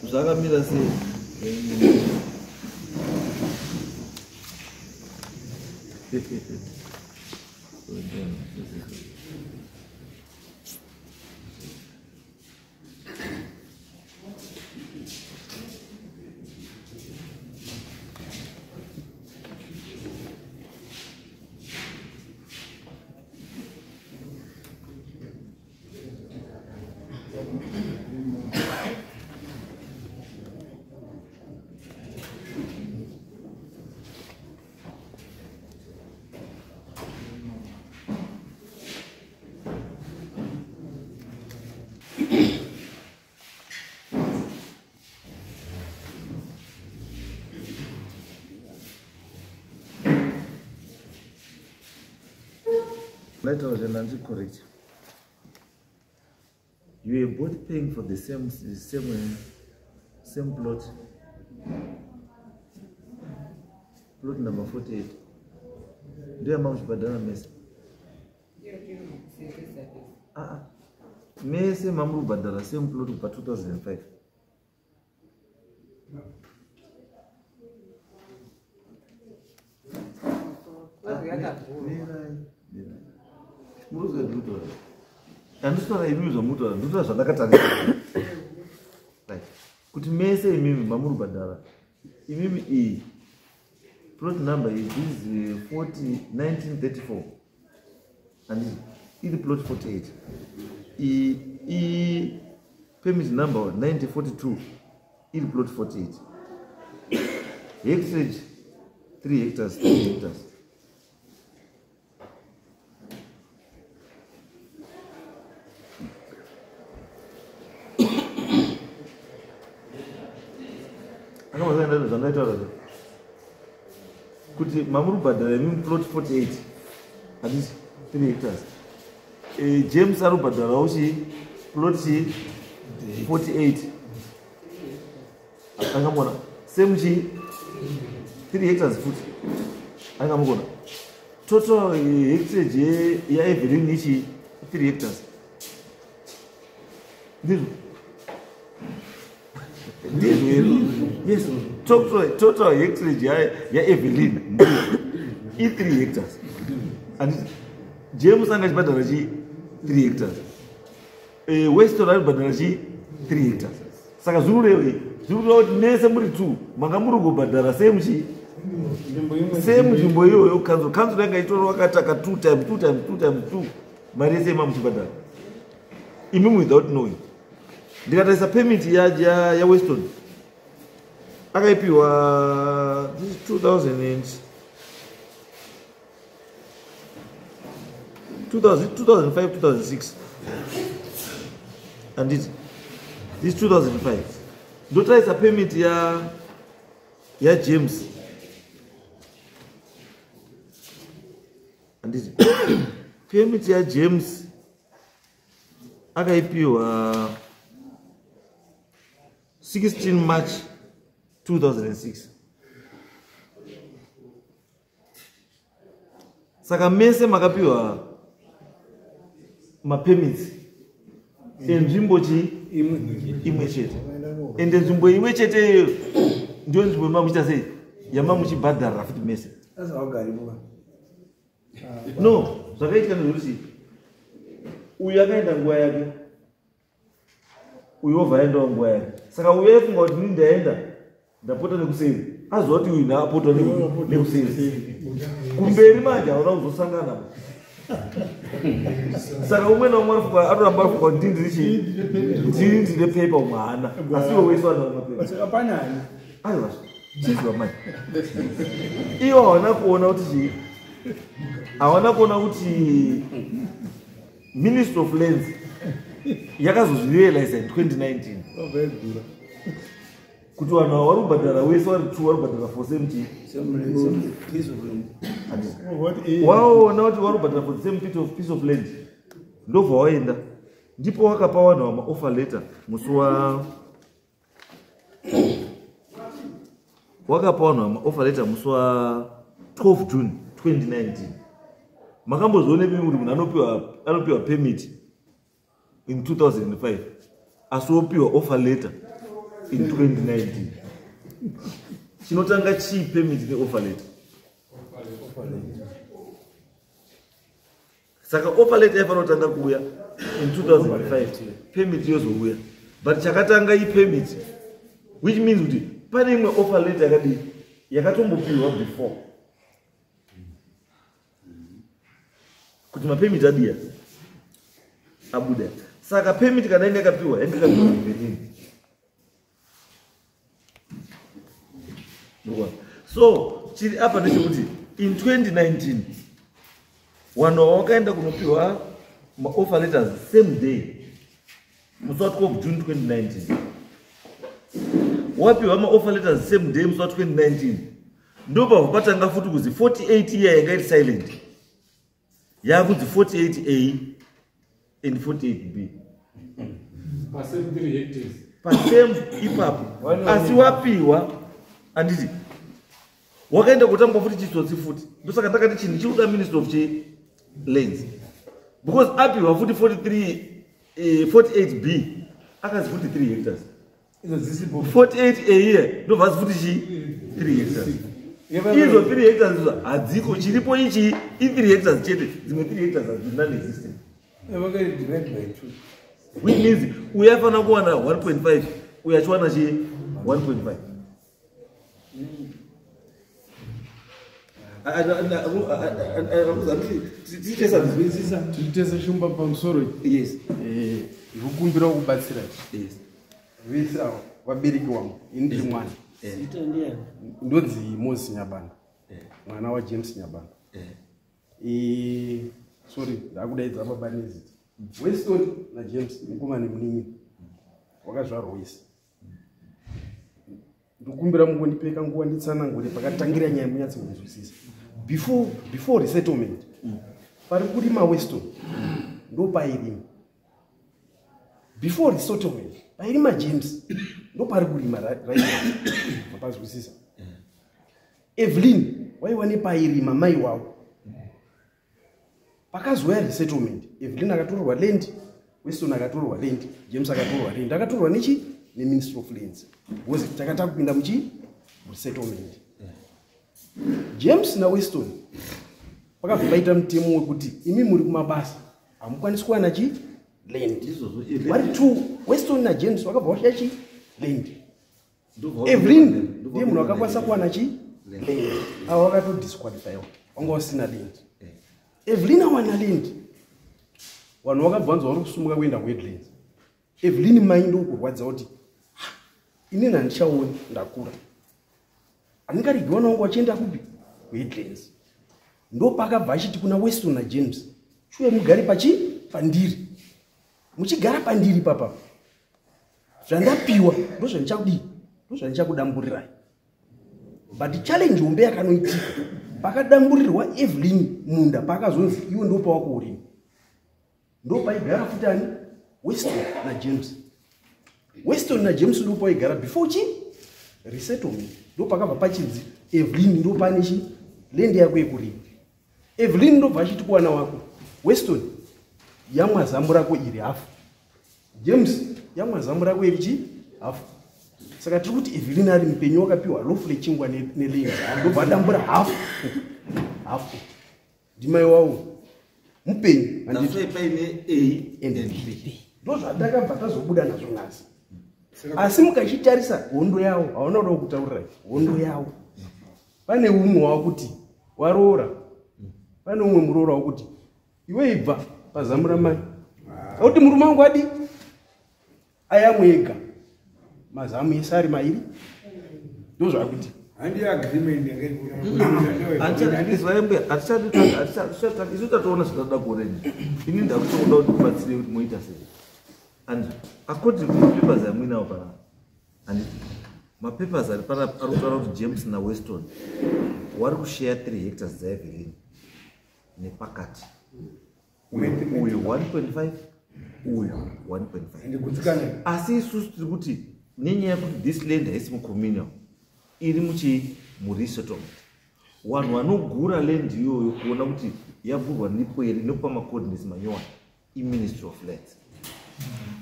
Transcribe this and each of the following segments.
Zvakamira sei? Later was an correct. You were both paying for the same plot. Plot number 48. Ndiyo mamuchibhadhara mese. Mese mamuri kubhadhara same plot kubva 2005. Handisitaura imimi zvamutaura, ndinotaura zvandakatarisa. Right. Kuti mese imimi mamuri kubhadhara imimi iyi plot number is 40 1934 and iri plot 48. I permit number 1942 iri plot 48. Hectarage 3 hectares, 3 hectares. Zvandaitaura kuti mamuri kubhadhara imi plot 48 handiti 3 hectares. James ari kubhadharawo chii plot chii 48. Angamona same chii 3 hectares futi. Angamukona total hectarage yaEvelyn ichi 3 hectares. Ndizvo. Yes, total hectarage ya Evelyn i 3 hectares. And James anga achibhadhara chi 3 hectares. Weston ari kubhadhara chi 3 hectares. Saka zvirurevei? Zvirureva kuti mese muri 2 manga muri kubhadhara same chi same nzvimbo iyoyo. Council yanga itora wakataka 2 times 2 times 2 times 2 mari yese mamuchibhadhara imimi without knowing. Ndikatarisa permit ya Weston akaipiwa 2005 2006 anditi this 2005. Ndotarisa permit ya James anditi permit ya James akaipiwa 16 March 2006. Saka mese makapiwa mapermits enzvimbo chi imwe chete. Ende nzvimbo imwe chete iyoyo ndiyo nzvimbo yamamuchiita sei yamamuchibhadhara futi mese. No, zvakaitika ndezvekuti uyu akaenda nguva yake, uyu wobva aendawo nguva yake. Saka uyu aifunga kuti ini ndaenda ndapota nekuseri, aziva kuti uyu ndaapota nekuseri. Kumberi manje hauna kuzosangana. Saka umwe naumwe arifunga atoramba arifunga kuti ndini ndiri ndini ndine pepa umwe haana, asi iwe wese wanawo mapepa. Aiwa, chiziva manje. Iwo hawana kuona kuti chii, hawana kuona kuti Ministry of Lands yakazozvirealize in 2019 kuti vanhu ava vari kubhadhara wese vari 2 vari kubhadhara for same chii. Waona kuti vari kubhadhara for the same piece of land, ndobva waenda ndipo wakapa vanhu ava maoffer letter musi wa wakapa vanhu ava maoffer letter musi wa 12 June 2019. Makambozvionepi kuti munhu anopiwa permit in 2005 asi wopiwa offer letter In 2019. Chinotanga chii, permit neoffer letter? Saka offer letter yaifanira kutanga kuuya in 2005, permit yozouya, but chakatanga ipermit, which means kuti pane imwe offer letter yakadii, yakatombopiwa before kuti mapermit adiya abuda. Saka permit kana inge yakapiwa, yange yakapiwa Evelyn. So chiri apa ndechekuti in 2019 vanhu vakaenda kunopiwa maoffer letters same day, musi wa12 June 2019. Wapiwa maoffer letters same day, musi wa2019, ndopabva patanga futi kuzi 48 iya yanga iri silent yakunzi 48A and 48B. Pasame 3 hectares. Pasame ipapo, asi wapiwa, handiti wakaenda kutangwa futi chitsotsi futi. Ndosaka ndakati chinhu chiri Minister of chi Lands, because apiwa futi 43 48B akazi futi 3 hectares. Idzo dzisipo. 48A iye ndobva azi futi chi 3 hectares. Izo 3 hectares izo hadziko. Chiripo ichi i3 hectares chete, dzimwe 3 hectares hadzi non existent. Vakaiti divide by two. Which means uyo aifanira kuwana 1.5, uyo achiwana chi 1.5. Tiitese shumba pamusoro. Yes. Ndikukumbira kubatsira Yes. vese ava vabereki wangu. Ini ndiri mwana, ndonzi Moses Nyabanda, mwana waJames Nyabanda. Sorry, ndakudaidza baba nezita. Weston naJames mukoma nemunin'ina, wakazvarwa wese. Ndikukumbira mungondipeka nguva nditsanangure pakatangira nyaya, munyatse kunzwisisa. Before resettlement, pari kurima Weston ndo pairima. Before resettlement, pairima James ndo pari kurima right now. Mapazwisisa? Evelyn waiwa nepairima mai wavo. Pakazouya resettlement, Evelyn akatorerwa land, Weston akatorerwa land, James akatorerwa land. Akatorerwa nechi neMinistry of Lands, because takata kupinda muchi resettlement. James naWeston pakabva paita mutemo wekuti imi muri kumabasa, hamukwanisi kuwana chi land. Izvozvo. Vari two, Weston naJames, vakabva vashaya chi land. Evelyn ndiye munhu akakwanisa kuwana chi land. Ava vakatodisqualifyiwa, vanga vasina land. Evelyn awana land, vanhu vakabva vanzi vari kusumuka kuenda kuHeadlands. Evelyn mai ndokurwadza kuti, "Ah, inini handichaoni, ndakura, handingaregi vana vangu vachienda kupi, kuHeadlands." Ndopakabva achiti kuna Weston naJames, "Shuwe mugare pachi pandiri, muchigara pandiri papa, zvandapiwa ndozvandichakudii, ndozvandichakudamburirai." But challenge hombe yakanoitika pakadamburirwa Evelyn munda, paakazonzi iwe ndopawakuurima, ndopaigara futi ani, Weston naJames. Weston naJames ndopaigara before chi resettlement. Ndopakabva pachinzi Evelyn ndopane chi land yako yekurima. Evelyn ndobva achiti kuwana wako Weston, "Yamwa zamu rako iri hafu. James, yamwa zamu rako iri chi hafu." Saka tiri kuti Evelyn ari mupenyu wakapiwa loaf rechingwa neland, ndobva adambura hafu hafu. Ndimai wavo mupenyu, handiti? That's why paine A and and B. B. Ndo zvatakabva tazobuda nazvo nhasi. Asi mukachitarisa hondo yavo, hauna kuda kutaurirai hondo yavo, pane umwe wakuti waroora, pane umwe muroora wakuti iwe ibva pazamu ramai, akuti murume wangu adi ayamwe ega, mazamu ese ari mairi. Ndo zvakuti. Handi agreement Mbuya, isu tatoona zvatoda kuona. Ini ndakutoda kuti mubatsire kuti moita sei. And according to mapapers amuinawo panapa, handiti mapapers ari panapa ari kutaura kuti James naWeston wari kushare 3 hectares dzaEvelyn nepakati, uyu 1.5, uyu 1.5. Ndigutsikana. Asi isusu tiri kuti nenyaya yekuti this land haisi mucommunal, iri muchi muresettlement, vanhu vanogura land iyoyo kuona kuti yagurwa nipo here nekupa macoordinates manyowani iMinistry of Lands.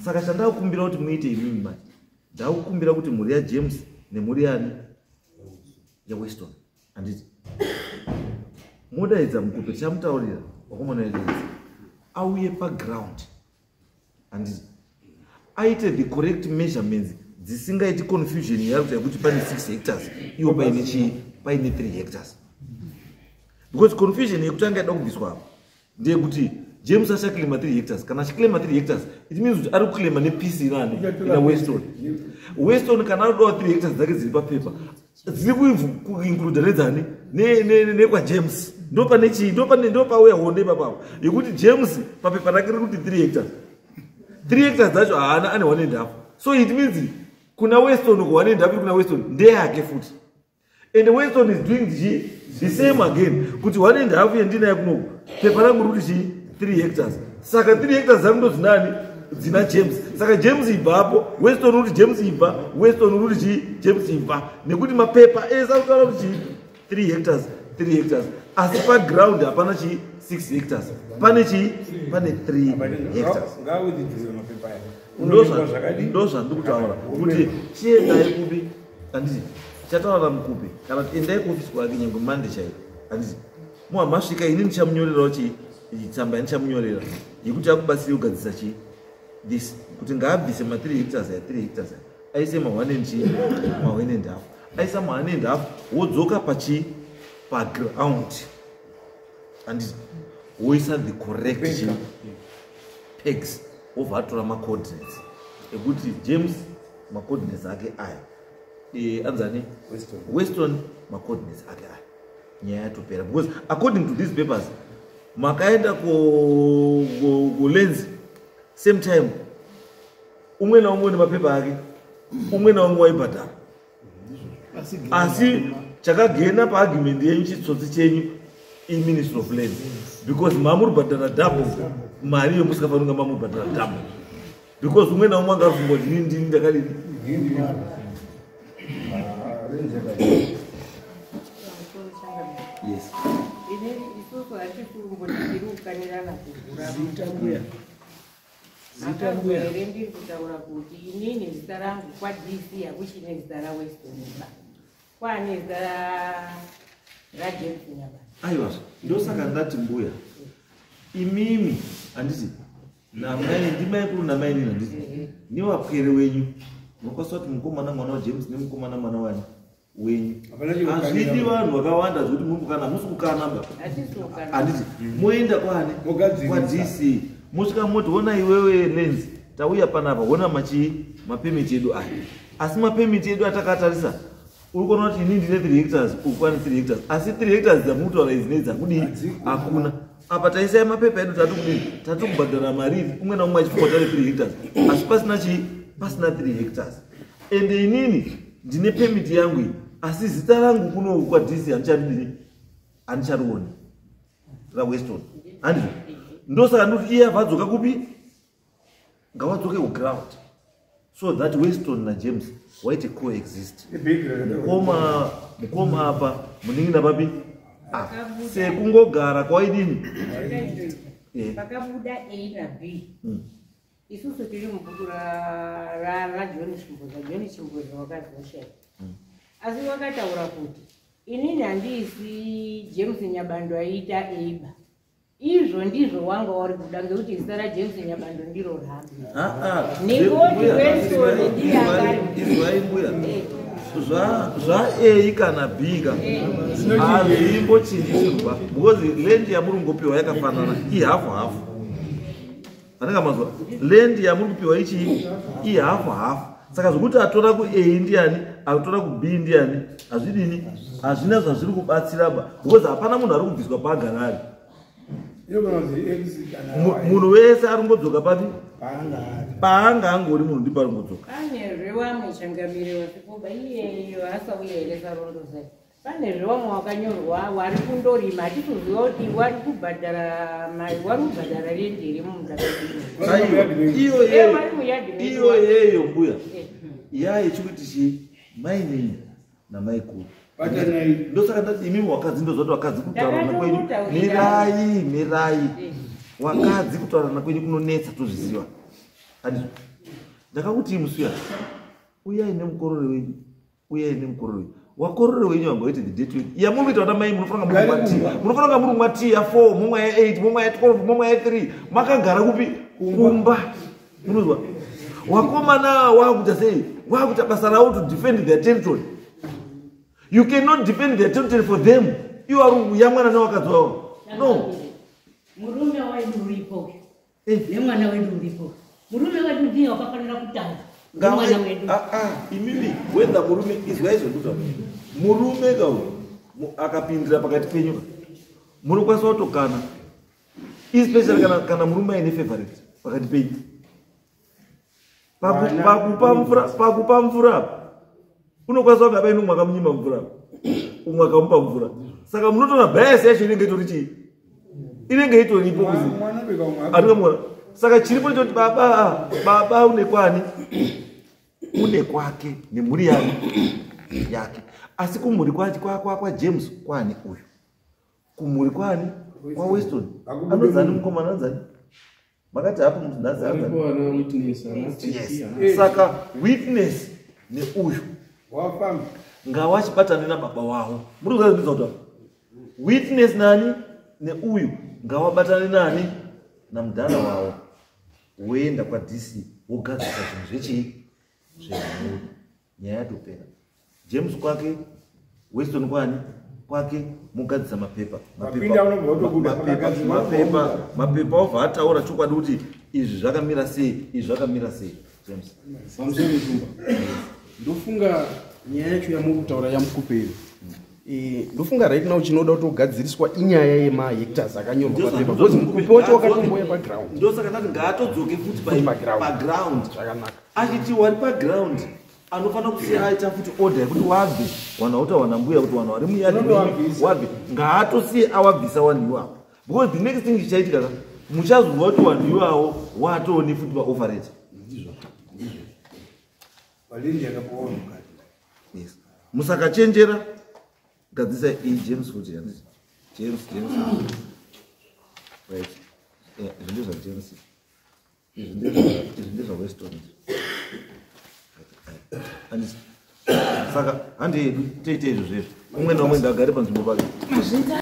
Saka chandakumbira kuti muite imimi manje Ndakukumbira kuti mhuri yaJames nemhuri yani yaWeston, handiti modaidza Mukupe, tichamutaurira wakomana wedenzi auye paground, handiti aite the correct measurements dzisingaiti confusion yakuti yekuti pane 6 hectares, iwo paine chii, paine 3 hectares, because confusion yekutanga yada kubviswa apa ndeyekuti James achaclaima 3 hectares. Kana achiclaima 3 hectares, it means kuti ari kuclaima nepiece inani, ina Weston. Weston kana ari kudawo 3 hectares dzake dziri papepa, dziri kuincluda nedzani, nekwaJames. Ndopane chii, ndopauya honde ipapapo yekuti James papepa rake riri kuti 3 hectares. 3 hectares dzacho haana, ane 1.5. So it means kuna Weston ku 1.5 iri kuna Weston ndeyake futi. And Weston is doing the same again, kuti 1.5 yandinayo kunoku, pepa rangu riri kuti chii, 3 hectares. Saka 3 hectares dzangu ndodzinani, dzina James. Saka James ibvapo, Weston uri kuti James ibva, Weston uri kuti chii, James ibva, nekuti mapepa ese ari kutaura kuti chii, 3 hectares, 3 hectares, asi paground hapana chii, 6 hectares, pane chii, pane 3 hectares. Ngawithdrawe mapepa aya. Unoonekwa zvakadii? Ndo zvandiri kutaura kuti chiendai kupi, handiti chataura Mukupe, kana kuti endai kuofisi kwake nyange Mande chaiko, handiti muhamasvika, ini ndichamunyorerawo chii, tsamba yandichamunyorera yekuti akubatsire kugadzisa chii, this, kuti ngaabvise ma3 hectares aya, 3 hectares aya, aise ma1 and chii, ma1.5, aisa ma1.5, wodzoka pachii, paground, handiti woisa the correct chii, pegs, wobva atora macoordinates ekuti James macoordinates ake aya, anzani? Weston. Weston macoordinates ake aya, nyaya yatopera. Because according to these papers, makaenda kulands same time, umwe naumwe nemapepa ake, umwe naumwe waibhadhara, asi chakagena paargument yenyu, chitsotsi chenyu iMinistry of Lands, because mamuri bhadhara double mari yomusikafanira kunga mamuri bhadhara double, because umwe naumwe anga afunga kuti inini ndini ndakadini. Yes. Inini isusu hatikumboti tiri kukanirana kugura. Zita mbuya, zita mbuya. Here, ndiri kutaura kuti inini zita rangu kwaDC hakuchine zita raWeston ba, kwane zita raJames Nyabanda. Aiwa, ndosaka ndati mbuya, imimi handiti namai, ndimai kuru namai nini, handiti newapwere wenyu munokwanisa kuti mukomana mwana waJames nemukomana mwana wani wenyu. Hapana chinokanira. Hazvidi vanhu vakawanda zvekuti muri kukana, musi kukana ba. Hatisi kukana. Handiti moenda kwani? Mogadzirisa. KwaDC, mosvika moti, "Ona iwewe lands, tauya panapa, ona machii, mapermit edu aya." Asi mapermit edu atakatarisa, uri kuona kuti ini ndine 3 hectares, uku ane 3 hectares, asi 3 hectares dzamutaura idzi nedzakudii? Hadziko. Hakuna apa. Taisai mapepa edu, tati kudini, tati kubhadhara mari, umwe naumwe achifunga kuti ane 3 hectares, asi pasina chii, pasina 3 hectares. Ende inini ndine permit yangu iyi, asi zita rangu kunoku kwaDC handicharidini, handicharioni raWeston, handizvo? Ndosaka ndikuti iye abva adzoka kupi, ngawadzoke kuground so that Weston naJames waite coexist. Mukoma, mukoma apa, munin'ina papi apa, sekungogara kwaidini. Pakabuda A naB, isusu tiri mubhuku raJohn Chimboza. John Chimboza wakazoshaya, asi wakataura kuti inini handiisi James Nyabando aiita Eiba. Izvo ndizvo wanga wari kuda, ngekuti zita raJames Nyabando ndiro rambi. Ah, ah. Ningoti Mbuya, Weston ndiye akari. Izwai mbuya, zva A kana B ka hazvimbochinjisirwa, because land yamuri kungopiwa yakafanana, ihafu hafu. Anenge mazwa, land yamuri kupiwa ichi ihafu hafu. Saka zvokuti atora ku A ndiani, atora ku B ndiani, hazvidini, hazvina zvazviri kubatsira ba, because hapana munhu ari kubviswa pagarari. Inogona kunzi X kana Y. Munhu wese ari kungodzoka papi? Paanga ari. Paanga angori munhu ndipo ari kungodzoka. Pane zvewamwe changamire wasikoba iyeyo asauya here sarondo zai. Pane zvewamwe wakanyorwa wari kundorima, hatikuziva kuti wari kubhadhara mari, wari kubhadhara rendi here mumunda medu. Aiwa, iyo Eh, yeyo vari muyadhi medu. Iyo yeyo mbuya, yaichikuti chii, mainini namaikuru. Batanai. Ndosaka ndati imimi wakadzi, ndozvati wakadzi kutaurana kwenyu Ndakatokuta. mirai, mirai, wakadzi kutaurana kwenyu kunonetsa, tozviziva. Handizvo ndakakuti musuya Uyai nemukorore wenyu, uyai nemukorore wenyu. Wakorore wenyu vangoiti the date wenyu yamuri kuita vana mai, munofanira kunge muri kumwa tea, munofanira kunge muri kumwa tea ya4, mumwa ya8, mumwa ya12, mumwa ya3, makagara kupi? Kumba. Munozwa wakomana wakuita sei? Wakuita basa ravo to defend their territory. You cannot defend their territory for them. Iwo ari kuyamwana newakadzi wavo, no. Murume wedu uripo Eh. nemwana wedu uripo. Murume wedu ndiye wakafanira kutaura nemwana wedu. Ah, ah, imimi whether murume, izwai zvekutaura, murume kau akapindira pakati penyu ka, munokwanisa kutokana, especially kana murume aine favorite pakati penyu. Pakupa mvura apa, unokwanisa kunge abaini umwe akamunyima mvura, umwe akamupa mvura, saka munotoona bias yacho inenge itori chii, inenge itoripo kuzi Mwana beka umwe. Andikamuona. Saka chiripo ndechoti baba une kwani, une kwake nemhuri yake, asi kumhuri kwaJames kwani uyu, kumhuri kwani kwaWeston anonzani? Mukomana anonzani? Makati hapo nhasi anonzani? Aripo ana witness, ana TT, Yes. ana Saka witness neuyu Wafamba. Ngawachibatane nababa wavo. Muri kuzazindisa kuti witness nani neuyu ngawabatane nani namudhara wavo, woenda kwaDC, wogadzisa zvinhu zvechii, zvemhuri. Nyaya yatopera. James kwake, Weston kwani kwake, mugadzisa mapepa. Wapinda unobva watobuda, pakagadzirwa Mapepa, mapepa obva ataura chokwadi kuti izvi zvakamira sei, izvi zvakamira sei, James. Pamusoro Shumba, ndofunga nyaya yacho yamuri kutaura yaMukupe iyo, ndofunga right now chinoda kutogadziriswa inyaya yemahectares akanyorwa papepa, because Mukupe wacho wakatomboya paground. Ndosaka ndati ngaatodzoke futi Futi paground. Paground. Zvakanaka. Achiti wari paground anofanira kusiya aita futi order yekuti wabve vanhu vautaura nambuya kuti vanhu vari muyadhi Unondowabvisa. wabve, ngaatosiye awabvisa vanhu iwavo, because the next thing chichaitika ka, muchazozwa kuti vanhu ivavo watoni futi paoverage. Walindi yakapuwa mukati. Yes, musakachenjera. Gadzisa iyi, James, futi handiti? James, James, right. Yeah, izvi ndezvaJames, izvi ndezvaWeston, handiti? Saka handi yedu toite izvo zvezvo, umwe naumwe ngaagare panzvimbo pake. Mazvita.